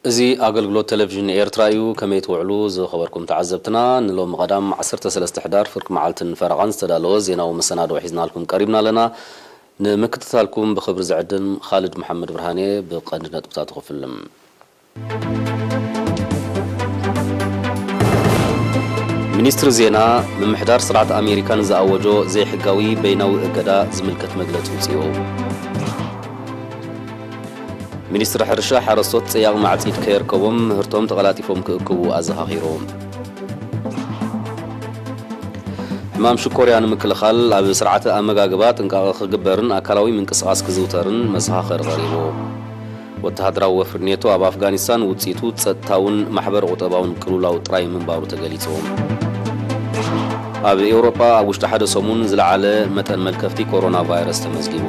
እዚ ኣገልግሎት ቴሌቪዥን ኤርትራ እዩ። ከመይ ትውዕሉ ዝኸበርኩም ተዓዘብትና? ንሎሚ ቀዳም ዓሰርተ ሰለስተ ሕዳር ፍርቂ መዓልትን ፈረቓን ዝተዳለወ ዜናዊ መሰናድኦ ሒዝናልኩም ቀሪብና ኣለና። ንምክትታልኩም ብኽብሪ ዝዕድም ኻልድ መሓመድ ብርሃን እየ። ብቐንዲ ነጥብታቱ ክፍልም። ሚኒስትሪ ዜና፣ ምምሕዳር ስርዓት ኣሜሪካ ንዝኣወጆ ዘይሕጋዊ በይናዊ እገዳ ዝምልከት መግለጺ ውጽኡ። ሚኒስትሪ ሕርሻ፣ ሓረስቶት ጸያቕ ማዕጺድ ከየርከቦም ምህርቶም ተቐላጢፎም ክእክቡ ኣዘኻኺሩ። ሕማም ሽኮርያ ንምክልኻል ኣብ ስርዓተ ኣመጋግባ ጥንቃቐ ክግበርን ኣካላዊ ምንቅስቓስ ክዝውተርን መዘኻኸሪ ቀሪቡ። ወተሃደራዊ ወፍሪ ኔቶ ኣብ ኣፍጋኒስታን ውጽኢቱ ጸጥታውን ማሕበረ ቁጠባውን ቅልውላው ጥራይ ምንባሩ ተገሊጹ። ኣብ ኤውሮጳ ኣብ ውሽጢ ሓደ ሰሙን ዝለዓለ መጠን መልከፍቲ ኮሮና ቫይረስ ተመዝጊቡ።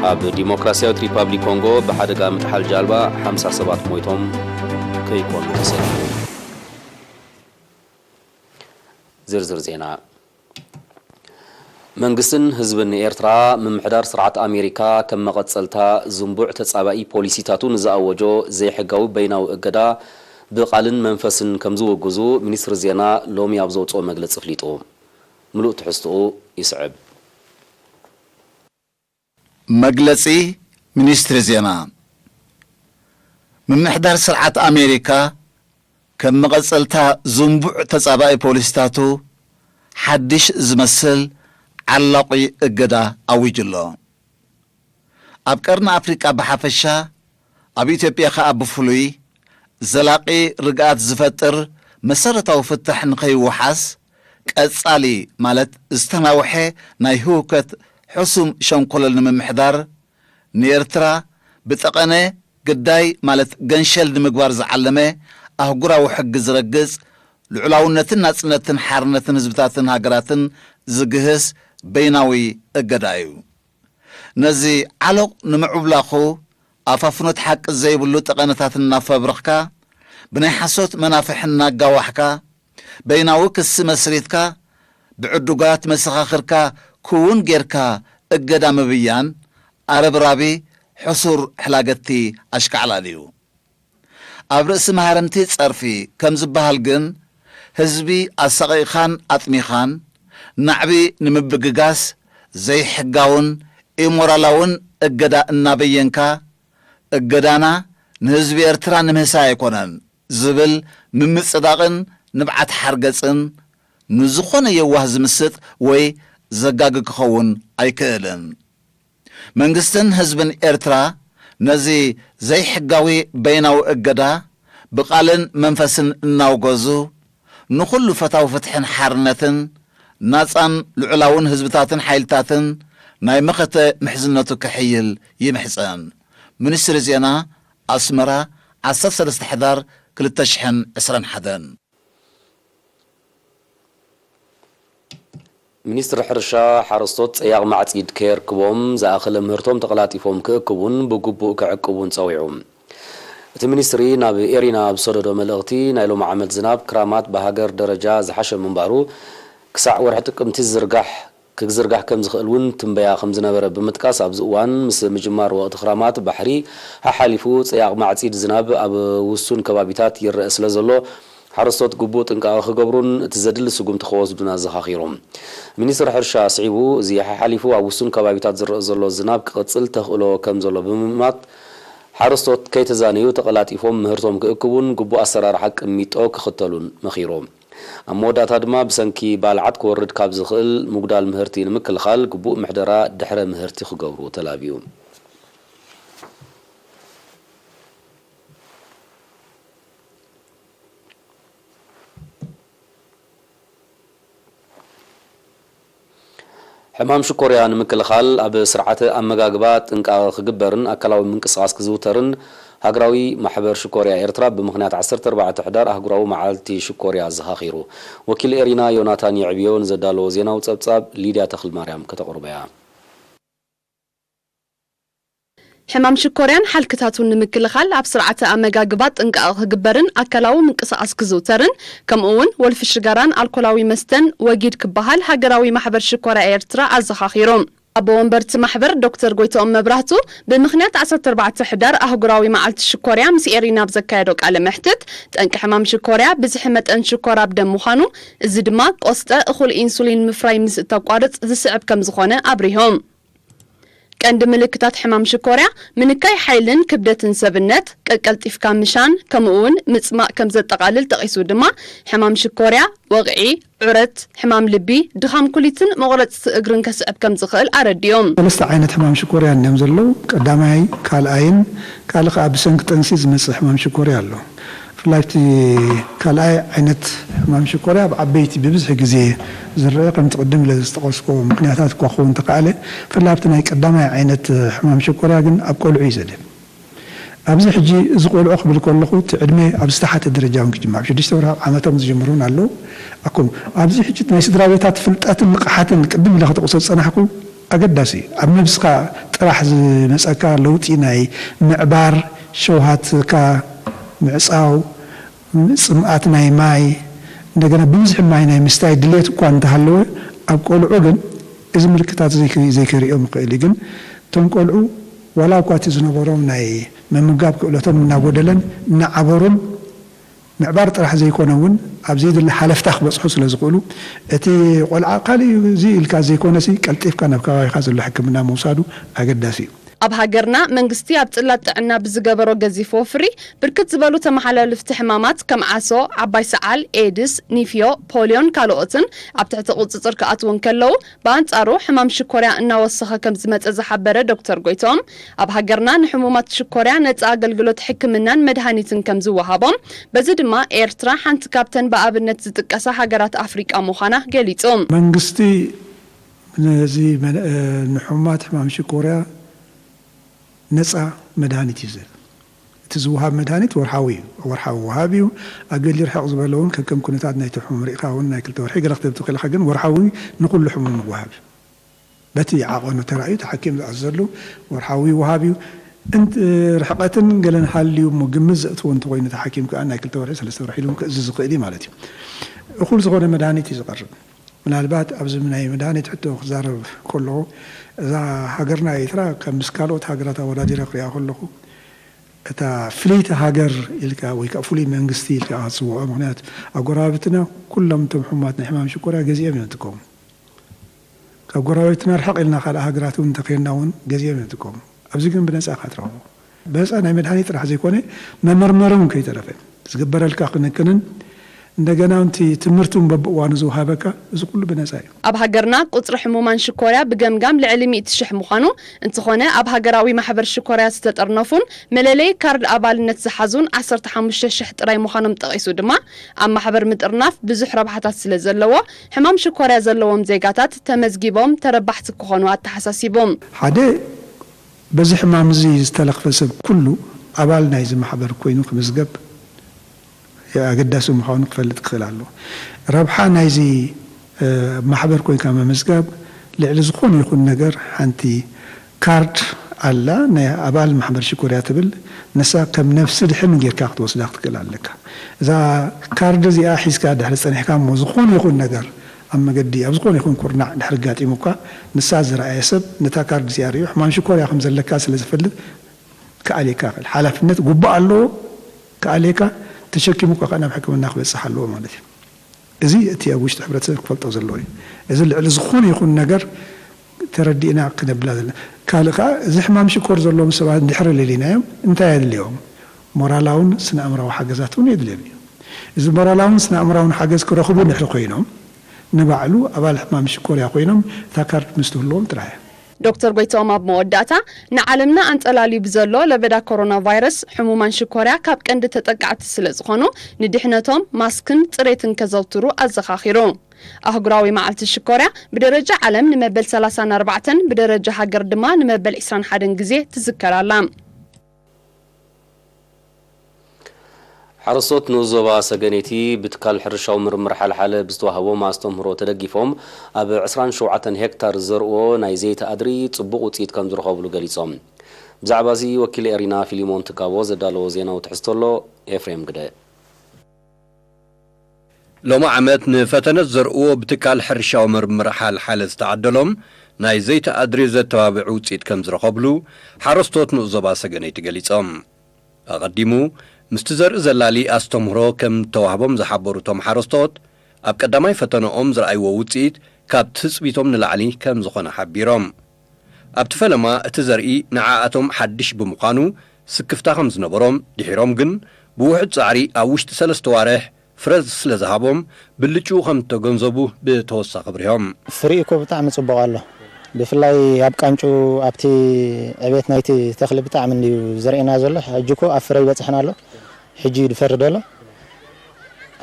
ኣብ ዲሞክራሲያዊት ሪፓብሊክ ኮንጎ ብሓደጋ ምጥሓል ጃልባ ሓምሳ ሰባት ሞይቶም፣ ከይኮኑ ተሰጊኡ። ዝርዝር ዜና። መንግስትን ህዝብን ኤርትራ፣ ምምሕዳር ስርዓት ኣሜሪካ ከም መቐጸልታ ዝንቡዕ ተጻባኢ ፖሊሲታቱ ንዝኣወጆ ዘይሕጋዊ በይናዊ እገዳ ብቓልን መንፈስን ከም ዝውግዙ ሚኒስትሪ ዜና ሎሚ ኣብ ዘውጽኦ መግለጺ ኣፍሊጡ። ምሉእ ትሕዝትኡ ይስዕብ። መግለጺ ሚኒስትሪ ዜና። ምምሕዳር ስርዓት ኣሜሪካ ከም መቐጸልታ ዝንቡዕ ተጻባኢ ፖሊሲታቱ ሓድሽ ዝመስል ዓላቒ እገዳ ኣዊጁ ኣሎ። ኣብ ቀርኒ ኣፍሪቃ ብሓፈሻ፣ ኣብ ኢትዮጵያ ከኣ ብፍሉይ፣ ዘላቒ ርግኣት ዝፈጥር መሰረታዊ ፍታሕ ንኸይወሓስ፣ ቀጻሊ ማለት ዝተናውሐ ናይ ህውከት ሕሱም ሸንኮለል ንምምሕዳር፣ ንኤርትራ ብጠቐነ ግዳይ ማለት ገንሸል ንምግባር ዝዓለመ ኣህጉራዊ ሕጊ ዝረግጽ፣ ልዑላውነትን ናጽነትን ሓርነትን ህዝብታትን ሃገራትን ዝግህስ በይናዊ እገዳ እዩ። ነዚ ዓሎቕ ንምዕብላኹ ኣፋፍኖት ሓቂ ዘይብሉ ጠቐነታት እናፈብረኽካ፣ ብናይ ሓሶት መናፍሕ እናጋዋሕካ፣ በይናዊ ክሲ መስሪትካ፣ ብዕዱጋት መሰኻኽርካ ክውን ጌርካ እገዳ ምብያን ኣረብራቢ ሕሱር ሕላገቲ ኣሽካዕላል እዩ። ኣብ ርእሲ መሃረምቲ ጸርፊ ከም ዝበሃል ግን፣ ህዝቢ ኣሳቒቕኻን ኣጥሚኻን፣ ናዕቢ ንምብግጋስ ዘይሕጋውን ኢሞራላውን እገዳ እናበየንካ፣ እገዳና ንህዝቢ ኤርትራ ንምህሳይ ኣይኮነን ዝብል ምምጽዳቕን ንብዓት ሓርገጽን ንዝኾነ የዋህ ዝምስጥ ወይ ዘጋጊ ክኸውን ኣይክእልን። መንግስትን ህዝብን ኤርትራ ነዚ ዘይሕጋዊ በይናዊ እገዳ ብቓልን መንፈስን እናውገዙ፣ ንኹሉ ፈታዊ ፍትሕን ሓርነትን ናጻን ልዑላውን ህዝብታትን ሓይልታትን ናይ መኸተ ምሕዝነቱ ክሕይል ይምሕጸን። ሚኒስትሪ ዜና፣ ኣስመራ፣ ዓሰርተ ሰለስተ ሕዳር ክልተ ሽሕን ዕስራን ሓደን። ሚኒስትሪ ሕርሻ፣ ሓረስቶት ጸያቕ ማዕጺድ ከየርክቦም፣ ዝኣኸለ ምህርቶም ተቐላጢፎም ክእክቡን ብግቡእ ክዕቅቡን ጸዊዑ። እቲ ሚኒስትሪ ናብ ኤሪና ኣብ ዝሰደዶ መልእኽቲ፣ ናይ ሎሚ ዓመት ዝናብ ክራማት ብሃገር ደረጃ ዝሓሸ ምንባሩ፣ ክሳዕ ወርሒ ጥቅምቲ ዝዝርጋሕ ክዝርጋሕ ከም ዝኽእል እውን ትንበያ ከም ዝነበረ ብምጥቃስ፣ ኣብዚ እዋን ምስ ምጅማር ወቕቲ ክራማት ባሕሪ ሓሓሊፉ ጸያቕ ማዕጺድ ዝናብ ኣብ ውሱን ከባቢታት ይረአ ስለ ዘሎ፣ ሓረስቶት ግቡእ ጥንቃቐ ክገብሩን እቲ ዘድሊ ስጉምቲ ክወስዱን ኣዘኻኺሩ። ሚኒስትሪ ሕርሻ ኣስዒቡ፣ እዚ ሓሓሊፉ ኣብ ውሱን ከባቢታት ዝረአ ዘሎ ዝናብ ክቕጽል ተኽእሎ ከም ዘሎ ብምምማት፣ ሓረስቶት ከይተዛነዩ ተቐላጢፎም ምህርቶም ክእክቡን ግቡእ ኣሰራርሓ ቅሚጦ ክኽተሉን መኺሩ። ኣብ መወዳእታ ድማ ብሰንኪ ባልዓት ክወርድ ካብ ዝኽእል ምጉዳል ምህርቲ ንምክልኻል ግቡእ ምሕደራ ድሕረ ምህርቲ ክገብሩ ተላብዩ። ሕማም ሽኮርያ ንምክልኻል ኣብ ስርዓተ ኣመጋግባ ጥንቃቐ ክግበርን ኣካላዊ ምንቅስቓስ ክዝውተርን ሃገራዊ ማሕበር ሽኮርያ ኤርትራ ብምኽንያት ዓሰርተ ኣርባዕተ ሕዳር ኣህጉራዊ መዓልቲ ሽኮርያ ኣዘኻኺሩ። ወኪል ኤሪና ዮናታን የዕብዮ ንዘዳለዎ ዜናዊ ጸብጻብ ሊድያ ተኽልማርያም ከተቕርቦ እያ። ሕማም ሽኮርያን ሓልክታቱን ንምክልኻል ኣብ ስርዓተ ኣመጋግባ ጥንቃቐ ክግበርን ኣካላዊ ምንቅስቓስ ክዝውተርን፣ ከምኡ እውን ወልፊ ሽጋራን ኣልኮላዊ መስተን ወጊድ ክበሃል ሃገራዊ ማሕበር ሽኮርያ ኤርትራ ኣዘኻኺሩ። ኣቦ ወንበርቲ ማሕበር ዶክተር ጎይትኦም መብራህቱ ብምኽንያት ዓሰርተ ኣርባዕተ ሕዳር ኣህጉራዊ መዓልቲ ሽኮርያ ምስ ኤሪና ኣብ ዘካየዶ ቃለ መሕትት፣ ጠንቂ ሕማም ሽኮርያ ብዝሒ መጠን ሽኮር ኣብ ደም ምዃኑ፣ እዚ ድማ ቆስጠ እኹል ኢንሱሊን ምፍራይ ምስ እተቋርጽ ዝስዕብ ከም ዝኾነ ኣብሪሆም። ቀንዲ ምልክታት ሕማም ሽኮርያ ምንካይ ሓይልን ክብደትን ሰብነት፣ ቀቀልጢፍካ ምሻን፣ ከምኡ እውን ምጽማእ ከም ዘጠቓልል ጠቒሱ ድማ፣ ሕማም ሽኮርያ ወቕዒ፣ ዑረት፣ ሕማም ልቢ፣ ድኻም ኩሊትን መቑረጽቲ እግርን ከስዕብ ከም ዝኽእል ኣረዲኦም። ሰለስተ ዓይነት ሕማም ሽኮርያ እዮም ዘለዉ። ቀዳማይ፣ ካልኣይን ካልእ ከዓ ብሰንኪ ጥንሲ ዝመጽእ ሕማም ሽኮርያ ኣሎ። ብፍላይ እቲ ካልኣይ ዓይነት ሕማም ሽኮርያ ኣብ ዓበይቲ ብብዝሒ ግዜ ዝረአ፣ ከምቲ ቅድም ኢለ ዝጠቐስኩዎ ምኽንያታት እኳ ክኸውን ተኻእለ፣ ብፍላይ ኣብቲ ናይ ቀዳማይ ዓይነት ሕማም ሽኮርያ ግን ኣብ ቆልዑ እዩ ዘድህብ። ኣብዚ ሕጂ እዚ ቆልዑ ክብል ከለኹ፣ እቲ ዕድመ ኣብ ዝተሓተ ደረጃ እውን ክጅምር፣ ኣብ ሽዱሽተ ወርሒ፣ ኣብ ዓመቶም ዝጅምሩ እውን ኣለዉ። ኣኩም ኣብዚ ሕጂ ናይ ስድራ ቤታት ፍልጠትን ንቕሓትን ቅድም ኢለ ክጠቕሶ ዝጸናሕኩ ኣገዳሲ እዩ። ኣብ ነብስኻ ጥራሕ ዝመጸካ ለውጢ ናይ ምዕባር፣ ሸውሃትካ ምዕጻው፣ ጽምኣት ናይ ማይ፣ እንደገና ብብዝሒ ማይ ናይ ምስታይ ድሌት እኳ እንተሃለወ፣ ኣብ ቆልዑ ግን እዚ ምልክታት ዘይክ-፣ ዘይከርእዮም ይኽእል እዩ። ግን እቶም ቆልዑ ዋላ እኳ እቲ ዝነበሮም ናይ ምምጋብ ክእለቶም እናጎደለን እናዓበሩን ምዕባር ጥራሕ ዘይኮነ እውን ኣብ ዘየድሊ ሃለፍታ ክበጽሑ ስለ ዝኽእሉ፣ እቲ ቆልዓ ካልእ እዩ እዚ ኢልካ ዘይኮነሲ ቀልጢፍካ ናብ ከባቢኻ ዘሎ ሕክምና ምውሳዱ ኣገዳሲ እዩ። ኣብ ሃገርና መንግስቲ ኣብ ጽላት ጥዕና ብዝገበሮ ገዚፍ ወፍሪ ብርክት ዝበሉ ተመሓላለፍቲ ሕማማት ከም ዓሶ፣ ዓባይ ሰዓል፣ ኤድስ፣ ኒፍዮ፣ ፖልዮን ካልኦትን ኣብ ትሕቲ ቁጽጽር ክኣትዉ እንከለዉ፣ ብኣንጻሩ ሕማም ሽኮርያ እናወሰኸ ከም ዝመጸ ዝሓበረ ዶክተር ጎይትኦም፣ ኣብ ሃገርና ንሕሙማት ሽኮርያ ነጻ ኣገልግሎት ሕክምናን መድሃኒትን ከም ዝወሃቦም፣ በዚ ድማ ኤርትራ ሓንቲ ካብተን ብኣብነት ዝጥቀሳ ሃገራት ኣፍሪቃ ምዃና ገሊጹ። መንግስቲ ነዚ መ-፣ ንሕሙማት ሕማም ሽኮርያ ነጻ መድሃኒት እዩ ዝህብ። እቲ ዝወሃብ መድሃኒት ወርሓዊ እዩ። ወርሓዊ ወሃብ እዩ። ኣብ ገሊኡ ርሕቕ ዝበለ እውን ከከም ኩነታት ናይቲ ሕሙም ርኢኻ እውን ናይ ክልተ ወርሒ ገለ ክትህብ ትኽእል ኢኻ፣ ግን ወርሓዊ ንኹሉ ሕሙም ይወሃብ እዩ። በቲ ዓቐኑ ተራእዩ እቲ ሓኪም ዝኣዘዘሉ ወርሓዊ ይወሃብ እዩ። እንት-፣ ርሕቐትን ገለን ሃልዩ እሞ ግምት ዘእትዎ እንተኾይኑ እቲ ሓኪም ከኣ ናይ ክልተ ወርሒ ሰለስተ ወርሒ ኢሉ እውን ክእዝዝ ዝኽእል እዩ ማለት እዩ። እኹል ዝኾነ መድሃኒት እዩ ዝቐርብ። ምናልባት ኣብዚ ናይ መድሃኒት ሕቶ ክዛረብ ከለኹ፣ እዛ ሃገርና ኤርትራ ከም ምስ ካልኦት ሃገራት ኣወዳዲረ ክሪኣ ከለኹ፣ እታ ፍልይቲ ሃገር ኢልካ ወይ ከዓ ፍሉይ መንግስቲ ኢልካ ክትጽውዖ፣ ምኽንያቱ ኣብ ጎረባብትና ኩሎም እቶም ሕሙማት ናይ ሕማም ሽኮርያ ገዚኦም እዮም ዝጥቀሙ። ካብ ጎረባብትና ርሕቕ ኢልና ካልእ ሃገራት እውን እንተኸይድና እውን ገዚኦም እዮም ዝጥቀሙ። ኣብዚ ግን ብነጻ ኢኻ ትረኽቦ። ብነጻ ናይ መድሃኒት ጥራሕ ዘይኮነ፣ መመርመሪ እውን ከይተረፈ ዝግበረልካ ክንክንን እንደገና እውን እቲ ትምህርቲ እውን በብእዋኑ ዝወሃበካ፣ እዚ ኩሉ ብነጻ እዩ። ኣብ ሃገርና ቁጽሪ ሕሙማን ሽኮርያ ብገምጋም ልዕሊ ሚእቲ ሽሕ ምዃኑ፣ እንተኾነ ኣብ ሃገራዊ ማሕበር ሽኮርያ ዝተጠርነፉን መለለዪ ካርድ ኣባልነት ዝሓዙን ዓሰርተ ሓሙሽተ ሽሕ ጥራይ ምዃኖም ጠቒሱ ድማ፣ ኣብ ማሕበር ምጥርናፍ ብዙሕ ረብሓታት ስለ ዘለዎ፣ ሕማም ሽኮርያ ዘለዎም ዜጋታት ተመዝጊቦም ተረባሕቲ ክኾኑ ኣተሓሳሲቡ። ሓደ፣ በዚ ሕማም እዚ ዝተለኽፈ ሰብ ኩሉ ኣባል ናይዚ ማሕበር ኮይኑ ክምዝገብ ኣገዳሲ ምዃኑ ክፈልጥ ክኽእል ኣለዎ። ረብሓ ናይዚ፣ እ፣ ማሕበር ኮይንካ ምምዝጋብ፣ ልዕሊ ዝኾነ ይኹን ነገር ሓንቲ ካርድ ኣላ፣ ናይ ኣባል ማሕበር ሽኮርያ ትብል፣ ንሳ ከም ነፍሲ ድሕን ጌርካ ክትወስዳ ክትክእል ኣለካ። እዛ ካርድ እዚኣ ሒዝካ ድሕሪ ጸኒሕካ እሞ ዝኾነ ይኹን ነገር ኣብ መገዲ፣ ኣብ ዝኾነ ይኹን ኩርናዕ ድሕሪ ኣጋጢሙካ፣ ንሳ ዝረኣየ ሰብ ነታ ካርድ እዚኣ ርእዩ ሕማም ሽኮርያ ከም ዘለካ ስለ ዝፈልጥ ክኣልየካ ይኽእል። ሓላፍነት፣ ግቡእ ኣለዎ፣ ክኣልየካ፣ ተሸኪሙካ ከኣ ናብ ሕክምና ክበጽሕ ኣለዎ ማለት እዩ። እዚ እቲ ኣብ ውሽጢ ሕብረተሰብ ክፈልጦ ዘለዎ እዩ። እዚ ልዕሊ ዝኾነ ይኹን ነገር ተረዲእና ክነብላ ዘለና። ካልእ ከኣ፣ እዚ ሕማም ሽኮር ዘለዎም ሰባት እንድሕር ለሊናዮም፣ እንታይ የድልዮም? ሞራላውን ስነ ኣእምራዊ ሓገዛት እውን የድልዮም እዩ። እዚ ሞራላውን ስነ ኣእምራውን ሓገዝ ክረኽቡ እንድሕር ኮይኖም፣ ንባዕሉ ኣባል ሕማም ሽኮርያ ኮይኖም፣ እታ ካርድ ምስ ትህልዎም ጥራሕ እያ። ዶክተር ጎይትኦም ኣብ መወዳእታ፣ ንዓለምና ኣንጸላልዩ ብዘሎ ለበዳ ኮሮና ቫይረስ፣ ሕሙማን ሽኮርያ ካብ ቀንዲ ተጠቃዕቲ ስለ ዝኾኑ፣ ንድሕነቶም ማስክን ጽሬትን ከዘውትሩ ኣዘኻኺሩ። ኣህጉራዊ መዓልቲ ሽኮርያ ብደረጃ ዓለም ንመበል ሰላሳን ኣርባዕተን፣ ብደረጃ ሃገር ድማ ንመበል ዕስራን ሓደን ግዜ ትዝከር ኣላ። ሓረስቶት ንኡስ ዞባ ሰገነይቲ ብትካል ሕርሻዊ ምርምር ሓልሓለ ብዝተዋህቦም ኣስተምህሮ ተደጊፎም ኣብ ዕስራን ሸውዓተን ሄክታር ዝዘርእዎ ናይ ዘይቲ ኣድሪ ጽቡቕ ውጽኢት ከም ዝረኸብሉ ገሊጾም። ብዛዕባ እዚ ወኪል ኤሪና ፊሊሞን ትካቦ ዘዳለዎ ዜናዊ ትሕዝቶ ኣሎ። ኤፍሬም ግደ። ሎሚ ዓመት ንፈተነ ዝዘርእዎ ብትካል ሕርሻዊ ምርምር ሓልሓለ ዝተዓደሎም ናይ ዘይቲ ኣድሪ ዘተባብዕ ውፅኢት ከም ዝረኸብሉ ሓረስቶት ንኡስ ዞባ ሰገነይቲ ገሊጾም። ኣቐዲሙ ምስቲ ዘርኢ ዘላሊ ኣስተምህሮ ከም ተዋህቦም ዝሓበሩ እቶም ሓረስቶት፣ ኣብ ቀዳማይ ፈተነኦም ዝረኣይዎ ውፅኢት ካብ ትፅቢቶም ንላዕሊ ከም ዝኾነ ሓቢሮም። ኣብቲ ፈለማ እቲ ዘርኢ ንዓኣቶም ሓድሽ ብምዃኑ ስክፍታ ከም ዝነበሮም፣ ድሒሮም ግን ብውሑድ ጻዕሪ ኣብ ውሽጢ ሰለስተ ዋርሕ ፍረ ስለ ዝሃቦም ብልጭኡ ከም እተገንዘቡ ብተወሳኺ ኣብሪሆም። ፍሪኡ እኮ ብጣዕሚ ጽቡቕ ኣሎ። ብፍላይ ኣብ ቃንጩ ኣብቲ ዕቤት ናይቲ ተኽሊ ብጣዕሚ እንድዩ ዘርእየና ዘሎ። ሕጂ እኮ ኣብ ፍረ ይበጽሕና ኣሎ። ሕጂ እዩ ዝፈሪ ዘሎ።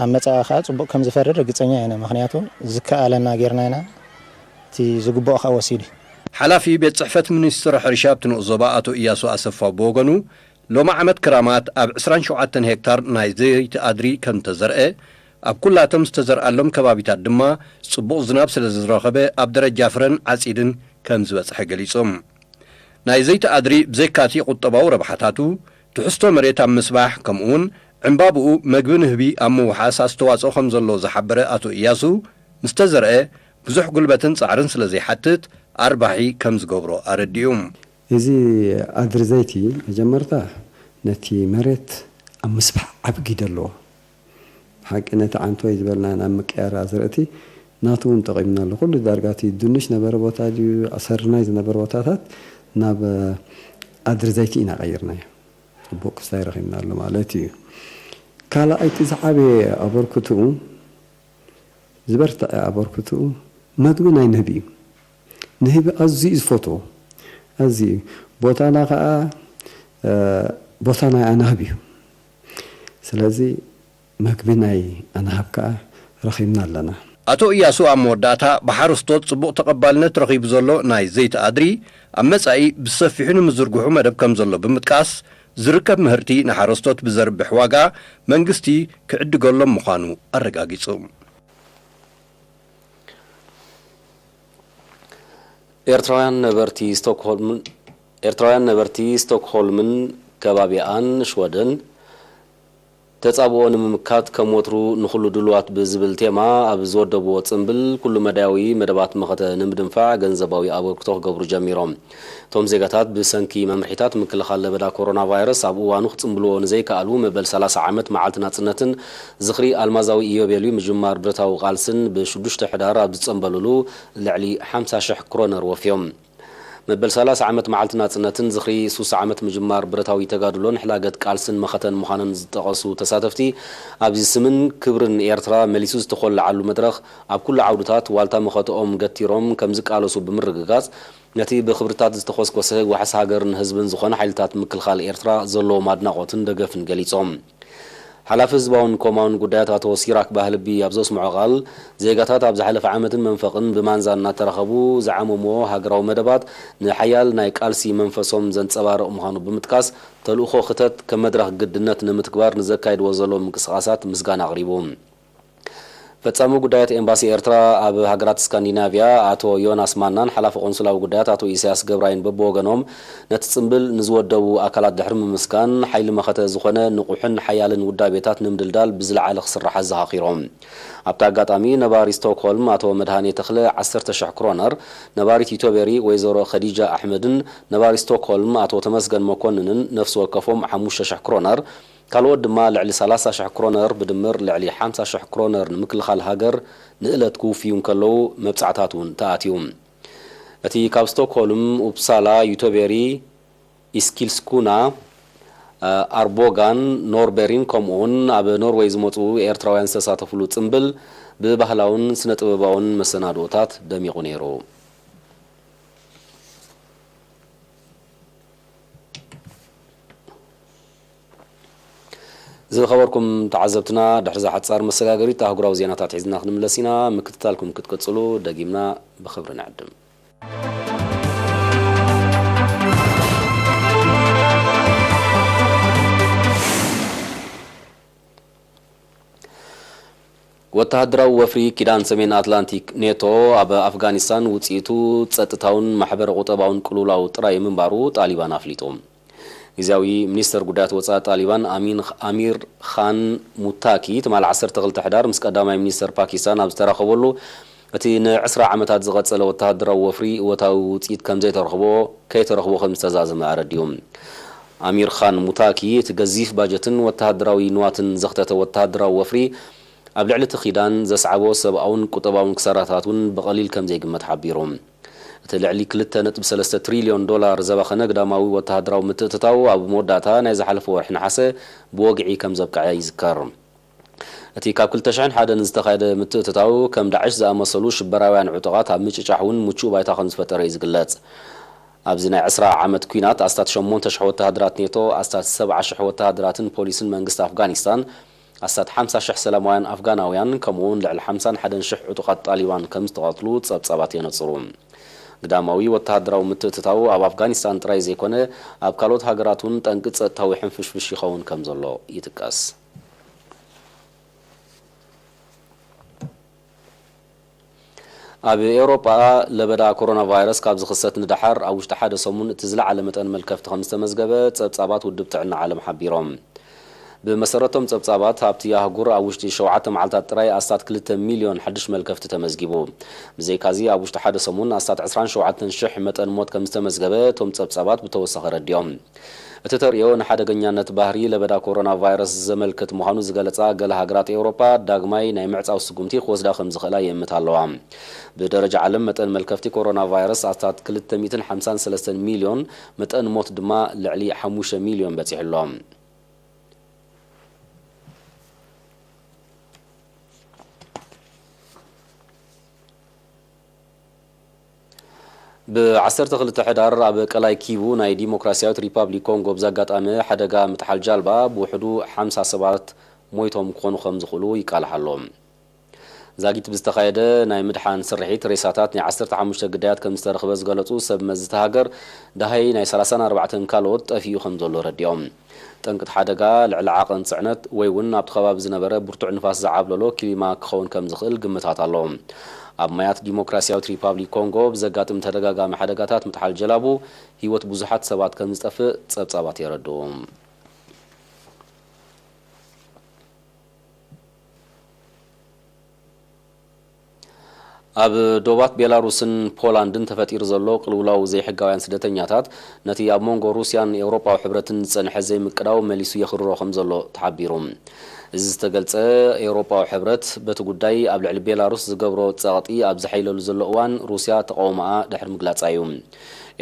ኣብ መጻኢ ከኣ ጽቡቕ ከም ዝፈሪ ርግጸኛ ኢና። ምኽንያቱ ዝከኣለና ጌርና ኢና። እቲ ዝግብኦ ከኣ ወሲዱ። ሓላፊ ቤት ጽሕፈት ሚኒስትሪ ሕርሻ ኣብቲ ንኡስ ዞባ ኣቶ እያሱ ኣሰፋ ብወገኑ፣ ሎሚ ዓመት ክራማት ኣብ ዕስራን ሸውዓተን ሄክታር ናይ ዘይቲ ኣድሪ ከም ተዘርአ፣ ኣብ ኩላቶም ዝተዘርኣሎም ከባቢታት ድማ ጽቡቕ ዝናብ ስለ ዝረኸበ ኣብ ደረጃ ፍረን ዓጺድን ከም ዝበጽሐ ገሊጹ። ናይ ዘይቲ ኣድሪ ብዘይካቲ ቁጠባዊ ረብሓታቱ፣ ትሕዝቶ መሬት ኣብ ምስባሕ፣ ከምኡውን ዕምባብኡ መግቢ ንህቢ ኣብ ምውሓስ ኣስተዋጽኦ ከም ዘሎ ዝሓበረ ኣቶ እያሱ፣ ምስ ተዘርአ ብዙሕ ጉልበትን ጻዕርን ስለ ዘይሓትት ኣርባሒ ከም ዝገብሮ ኣረዲኡ። እዚ ኣድሪ ዘይቲ መጀመርታ ነቲ መሬት ኣብ ምስባሕ ዓቢ ግደ ኣለዎ። ብሓቂ ነቲ ዓንቶይ ዝበልና ናብ ምቅያር ኣዝርእቲ ናቱ እውን ጠቒምና ኣሎ። ኩሉ ዳርጋ እቲ ድንሽ ነበረ ቦታ ድዩ፣ ኣሰርናይ ዝነበረ ቦታታት ናብ ኣድሪ ዘይቲ ኢና ቀይርናዮ። ጽቡቕ ክስታይ ረኺብና ኣሎ ማለት እዩ። ካልኣይቲ ዝዓበየ ኣበርክትኡ፣ ዝበርትዐ ኣበርክትኡ መግቢ ናይ ንህቢ እዩ። ንህቢ ኣዝዩ እዩ ዝፈትዎ። ኣዝዩ እዩ። ቦታና ከኣ፣ እ፣ ቦታ ናይ ኣናህብ እዩ። ስለዚ መግቢ ናይ ኣናህብ ከኣ ረኺብና ኣለና። ኣቶ እያሱ ኣብ መወዳእታ ብሓረስቶት ጽቡቕ ተቐባልነት ረኺቡ ዘሎ ናይ ዘይቲ ኣድሪ ኣብ መጻኢ ብሰፊሑ ንምዝርግሑ መደብ ከም ዘሎ ብምጥቃስ፣ ዝርከብ ምህርቲ ንሓረስቶት ብዘርብሕ ዋጋ መንግስቲ ክዕድገሎም ምዃኑ ኣረጋጊጹ። ኤርትራውያን ነበርቲ ስቶክሆልምን ኤርትራውያን ነበርቲ ስቶክሆልምን ከባቢኣን ሽወደን ተጻብኦ ንምምካት ከም ወትሩ ንኹሉ ድሉዋት ብዝብል ቴማ ኣብ ዝወደብዎ ጽምብል ኩሉ መዳያዊ መደባት መኸተ ንምድንፋዕ ገንዘባዊ ኣበርክቶ ክገብሩ ጀሚሮም። እቶም ዜጋታት ብሰንኪ መምርሒታት ምክልኻል ለበዳ ኮሮና ቫይረስ ኣብ እዋኑ ክጽምብልዎ ንዘይከኣሉ መበል ሰላሳ ዓመት መዓልቲ ናጽነትን ዝኽሪ ኣልማዛዊ ኢዮቤልዩ ምጅማር ብረታዊ ቃልስን ብሽዱሽተ ሕዳር ኣብ ዝጸምበልሉ ልዕሊ ሓምሳ ሽሕ ክሮነር ወፍዮም። መበል ሰላሳ ዓመት መዓልቲ ናጽነትን ዝኽሪ ሱሳ ዓመት ምጅማር ብረታዊ ተጋድሎን ሕላገት ቃልስን መኸተን ምዃነን ዝጠቐሱ ተሳተፍቲ፣ ኣብዚ ስምን ክብርን ኤርትራ መሊሱ ዝተኾልዓሉ መድረኽ ኣብ ኩሉ ዓውድታት ዋልታ መኸተኦም ገቲሮም ከም ዝቃለሱ ብምርግጋጽ፣ ነቲ ብኽብርታት ዝተኾስኮሰ ዋሕስ ሃገርን ህዝብን ዝኾነ ሓይልታት ምክልኻል ኤርትራ ዘለዎም ኣድናቖትን ደገፍን ገሊጾም። ሓላፊ ህዝባውን ኮማውን ጉዳያት ኣቶ ሲራክ ባህልቢ ኣብ ዘስምዖ ቃል፣ ዜጋታት ኣብ ዝሓለፈ ዓመትን መንፈቕን ብማንዛ እናተራኸቡ ዝዓመምዎ ሃገራዊ መደባት ንሓያል ናይ ቃልሲ መንፈሶም ዘንጸባርቕ ምዃኑ ብምጥቃስ፣ ተልእኾ ክተት ከም መድረኽ ግድነት ንምትግባር ንዘካይድዎ ዘለዉ ምንቅስቓሳት ምስጋና ኣቕሪቡ። ፈጻሚ ጉዳያት ኤምባሲ ኤርትራ ኣብ ሃገራት ስካንዲናቭያ ኣቶ ዮናስ ማናን ሓላፊ ቆንስላዊ ጉዳያት ኣቶ ኢሳያስ ገብራይን በብወገኖም ነቲ ጽምብል ንዝወደቡ ኣካላት ድሕሪ ምምስጋን፣ ሓይሊ መኸተ ዝኾነ ንቑሕን ሓያልን ውዳቤታት ንምድልዳል ብዝለዓለ ክስራሕ ኣዘኻኺሮም። ኣብቲ ኣጋጣሚ ነባሪ ስቶክሆልም ኣቶ መድሃኔ ተኽለ ዓሰርተ ሽሕ ክሮነር፣ ነባሪት ዩቶቤሪ ወይዘሮ ኸዲጃ ኣሕመድን ነባሪ ስቶክሆልም ኣቶ ተመስገን መኮንንን ነፍሲ ወከፎም ሓሙሽተ ሽሕ ክሮነር፣ ካልኦት ድማ ልዕሊ ሰላሳ ሽሕ ክሮነር፣ ብድምር ልዕሊ ሓምሳ ሽሕ ክሮነር ንምክልኻል ሃገር ንእለት ክውፍዩ እንከለዉ፣ መብጻዕታት እውን ተኣትዩ። እቲ ካብ ስቶክሆልም፣ ኡፕሳላ፣ ዩቶቤሪ፣ ኢስኪልስኩና፣ ኣርቦጋን፣ ኖርቤሪን ከምኡውን ኣብ ኖርወይ ዝመጹ ኤርትራውያን ዝተሳተፍሉ ጽምብል ብባህላውን ስነ-ጥበባውን መሰናድኦታት ደሚቑ ነይሩ። ዝኸበርኩም ተዓዘብትና፣ ድሕሪ እዛ ሓጻር መሰጋገሪት ኣህጉራዊ ዜናታት ሒዝና ክንምለስ ኢና። ምክትታልኩም ክትቅጽሉ ደጊምና ብኽብሪ ንዕድም። ወተሃደራዊ ወፍሪ ኪዳን ሰሜን ኣትላንቲክ ኔቶ ኣብ ኣፍጋኒስታን ውጽኢቱ ጸጥታውን ማሕበረ ቁጠባውን ቅልውላው ጥራይ ምንባሩ ጣሊባን ኣፍሊጡ። ግዝያዊ ሚኒስተር ጉዳያት ወጻኢ ጣሊባን ኣሚን፣ ኣሚር ኻን ሙታኪ ትማሊ ዓሰርተ ክልተ ሕዳር ምስ ቀዳማይ ሚኒስተር ፓኪስታን ኣብ ዝተራኸበሉ እቲ ንዕስራ ዓመታት ዝቐጸለ ወተሃደራዊ ወፍሪ እወታዊ ውጽኢት ከም ዘይተረኽቦ፣ ከይተረኽቦ ከም ዝተዛዘመ ኣረዲኡ። ኣሚር ኻን ሙታኪ፣ እቲ ገዚፍ ባጀትን ወተሃደራዊ ንዋትን ዘኽተተ ወተሃደራዊ ወፍሪ፣ ኣብ ልዕሊ እቲ ኪዳን ዘስዓቦ ሰብኣውን ቁጠባውን ክሳራታት እውን ብቐሊል ከም ዘይግመት ሓቢሩ። እቲ ልዕሊ ክልተ ነጥቢ ሰለስተ ትሪልዮን ዶላር ዘባኸነ ግዳማዊ ወተሃደራዊ ምትእትታው፣ ኣብ መወዳእታ ናይ ዝሓለፈ ወርሒ ነሓሰ ብወግዒ ከም ዘብቅዐ ይዝከር። እቲ ካብ ክልተ ሽሕን ሓደን ዝተኻየደ ምትእትታው፣ ከም ዳዕሽ ዝኣመሰሉ ሽበራውያን ዕጡቓት ኣብ ምጭጫሕ እውን ምቹእ ባይታ ከም ዝፈጠረ እዩ ዝግለጽ። ኣብዚ ናይ ዕስራ ዓመት ኲናት፣ ኣስታት ሸሞንተ ሽሕ ወተሃደራት ኔቶ፣ ኣስታት ሰብዓ ሽሕ ወተሃደራትን ፖሊስን መንግስቲ ኣፍጋኒስታን፣ ኣስታት ሓምሳ ሽሕ ሰላማውያን ኣፍጋናውያን፣ ከምኡ'ውን ልዕሊ ሓምሳን ሓደን ሽሕ ዕጡቓት ጣሊባን ከም ዝተቐትሉ ጸብጻባት የነጽሩ። ግዳማዊ ወተሃደራዊ ምትእትታው ኣብ ኣፍጋኒስታን ጥራይ ዘይኮነ፣ ኣብ ካልኦት ሃገራት እውን ጠንቂ ጸጥታዊ ሕንፍሽፍሽ ይኸውን ከም ዘሎ ይጥቀስ። ኣብ ኤውሮጳ ለበዳ ኮሮና ቫይረስ ካብ ዝኽሰት ንደሓር፣ ኣብ ውሽጢ ሓደ ሰሙን እቲ ዝለዓለ መጠን መልከፍቲ ከም ዝተመዝገበ ጸብጻባት ውድብ ጥዕና ዓለም ሓቢሮም። ብመሰረቶም ጸብጻባት፣ ኣብቲ ኣህጉር ኣብ ውሽጢ ሸውዓተ መዓልታት ጥራይ ኣስታት ክልተ ሚልዮን ሓድሽ መልከፍቲ ተመዝጊቡ። ብዘይካዚ፣ ኣብ ውሽጢ ሓደ ሰሙን ኣስታት ዕስራን ሸውዓተን ሽሕ መጠን ሞት ከም ዝተመዝገበ እቶም ጸብጻባት ብተወሳኺ ኣረዲኦም። እቲ ተርእዮ ንሓደገኛነት ባህሪ ለበዳ ኮሮና ቫይረስ ዘመልክት ምዃኑ ዝገለጻ ገለ ሃገራት ኤውሮጳ፣ ዳግማይ ናይ ምዕጻው ስጉምቲ ክወስዳ ከም ዝኽእላ ይእምታ ኣለዋ። ብደረጃ ዓለም፣ መጠን መልከፍቲ ኮሮና ቫይረስ ኣስታት ክልተ ሚእትን ሓምሳን ሰለስተን ሚልዮን፣ መጠን ሞት ድማ ልዕሊ ሓሙሽተ ሚልዮን በጺሑ ኣሎ። ብ ዓሰርተ ክልተ ሕዳር ኣብ ቀላይ ኪቡ ናይ ዲሞክራሲያዊት ሪፓብሊክ ኮንጎ ብዘጋጣመ ሓደጋ ምጥሓል ጃልባ፣ ብውሕዱ ሓምሳ ሰባት ሞይቶም ክኾኑ ከም ዝኽእሉ ይቃላሕ ኣሎ። ዛጊት ብዝተኻየደ ናይ ምድሓን ስርሒት፣ ሬሳታት ናይ ዓሰርተ ሓሙሽተ ግዳያት ከም ዝተረኽበ ዝገለጹ ሰብ መዚ እታ ሃገር፣ ደሃይ ናይ ሰላሳን ኣርባዕተን ካልኦት ጠፊኡ ከም ዘሎ ረዲኦም። ጠንቂ እቲ ሓደጋ፣ ልዕሊ ዓቐን ጽዕነት ወይ እውን ኣብቲ ከባቢ ዝነበረ ብርቱዕ ንፋስ ዝዓብለሎ ክሊማ ክኸውን ከም ዝኽእል ግምታት ኣሎ። ኣብ ማያት ዲሞክራሲያዊት ሪፓብሊክ ኮንጎ ብዘጋጥም ተደጋጋሚ ሓደጋታት ምጥሓል ጀላቡ፣ ህይወት ብዙሓት ሰባት ከም ዝጠፍእ ጸብጻባት የረድኡ። ኣብ ዶባት ቤላሩስን ፖላንድን ተፈጢሩ ዘሎ ቅልውላው ዘይሕጋውያን ስደተኛታት፣ ነቲ ኣብ መንጎ ሩስያን ኤውሮጳዊ ሕብረትን ዝጸንሐ ዘይምቅዳው መሊሱ የኽርሮ ከም ዘሎ ተሓቢሩ። እዚ ዝተገልጸ፣ ኤውሮጳዊ ሕብረት በቲ ጉዳይ ኣብ ልዕሊ ቤላሩስ ዝገብሮ ጸቕጢ ኣብ ዝሓይለሉ ዘሎ እዋን፣ ሩስያ ተቓውሞኣ ድሕሪ ምግላጻ እዩ።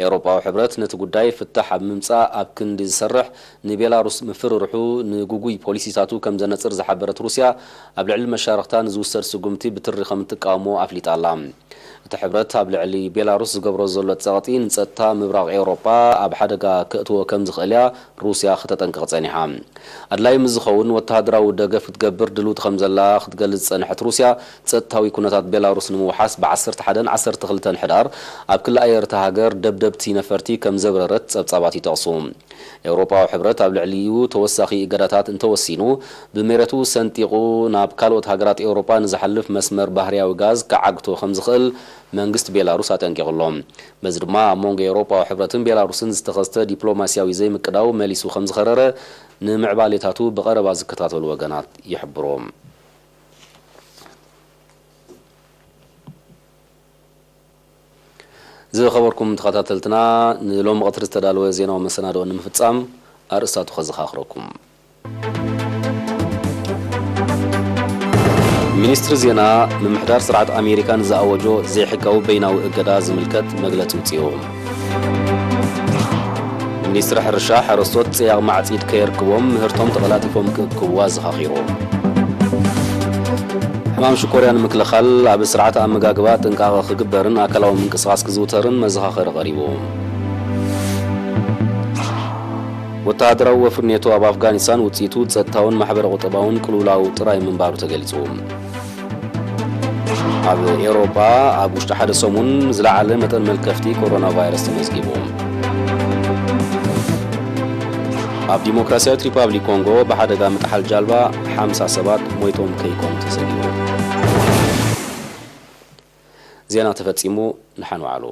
ኤውሮጳዊ ሕብረት ነቲ ጉዳይ ፍታሕ ኣብ ምምጻእ ኣብ ክንዲ ዝሰርሕ፣ ንቤላሩስ ምፍርርሑ ንግጉይ ፖሊሲታቱ ከም ዘነጽር ዝሓበረት ሩስያ፣ ኣብ ልዕሊ መሻርኽታ ንዝውሰድ ስጉምቲ ብትሪ ከም እትቃወሞ ኣፍሊጣ ኣላ። እቲ ሕብረት ኣብ ልዕሊ ቤላሩስ ዝገብሮ ዘሎ ጸቕጢ፣ ንጸጥታ ምብራቕ ኤውሮጳ ኣብ ሓደጋ ከእትዎ ከም ዝኽእል እያ ሩስያ ከተጠንቅቕ ጸኒሓ። ኣድላዪ ምስ ዝኸውን፣ ወተሃደራዊ ደገፍ ክትገብር ድልውቲ ከም ዘላ ክትገልጽ ዝጸንሐት ሩስያ፣ ጸጥታዊ ኩነታት ቤላሩስ ንምውሓስ፣ ብ ዓሰርተ ሓደን ዓሰርተ ክልተን ሕዳር ኣብ ክሊ ኣየር እታ ሃገር ደብደብቲ ነፈርቲ ከም ዘብረረት ጸብጻባት ይጠቕሱ። ኤውሮጳዊ ሕብረት ኣብ ልዕሊኡ ተወሳኺ እገዳታት እንተወሲኑ፣ ብመሬቱ ሰንጢቑ ናብ ካልኦት ሃገራት ኤውሮጳ ንዝሓልፍ መስመር ባህርያዊ ጋዝ ክዓግቶ ከም ዝኽእል መንግስቲ ቤላሩስ ኣጠንቂቑ ኣሎ። በዚ ድማ፣ ኣብ መንጎ ኤውሮጳዊ ሕብረትን ቤላሩስን ዝተኸስተ ዲፕሎማስያዊ ዘይምቅዳው መሊሱ ከም ዝኸረረ፣ ንምዕባሌታቱ ብቐረባ ዝከታተሉ ወገናት ይሕብሩ። ዝኸበርኩም ተኸታተልትና፣ ንሎሚ ቀትሪ ዝተዳለወ ዜናዊ መሰናድኦ ንምፍጻም፣ ኣርእስታቱ ከዘኻኽረኩም። ሚኒስትሪ ዜና፣ ምምሕዳር ስርዓት ኣሜሪካ ንዝኣወጆ ዘይሕጋዊ በይናዊ እገዳ ዝምልከት መግለጺ ውጽኡ። ሚኒስትሪ ሕርሻ፣ ሓረስቶት ጽያቕ ማዕጺድ ከየርክቦም፣ ምህርቶም ተቐላጢፎም ክእክቡ ኣዘኻኺሩ። ሕማም ሽኮርያ ንምክልኻል፣ ኣብ ስርዓተ ኣመጋግባ ጥንቃቐ ክግበርን ኣካላዊ ምንቅስቓስ ክዝውተርን መዘኻኸሪ ቀሪቡ። ወተሃደራዊ ወፍሪ ኔቶ ኣብ ኣፍጋኒስታን፣ ውጽኢቱ ጸጥታውን ማሕበረ ቁጠባውን ቅልውላው ጥራይ ምንባሩ ተገሊጹ። ኣብ ኤውሮጳ፣ ኣብ ውሽጢ ሓደ ሰሙን ዝለዓለ መጠን መልከፍቲ ኮሮና ቫይረስ ተመዝጊቡ። ኣብ ዲሞክራሲያዊት ሪፓብሊክ ኮንጎ፣ ብሓደጋ ምጥሓል ጃልባ ሓምሳ ሰባት ሞይቶም ከይኮኑ ተሰጊኡ። ዜና ተፈጺሙ። ንሓን ዋዕሉ።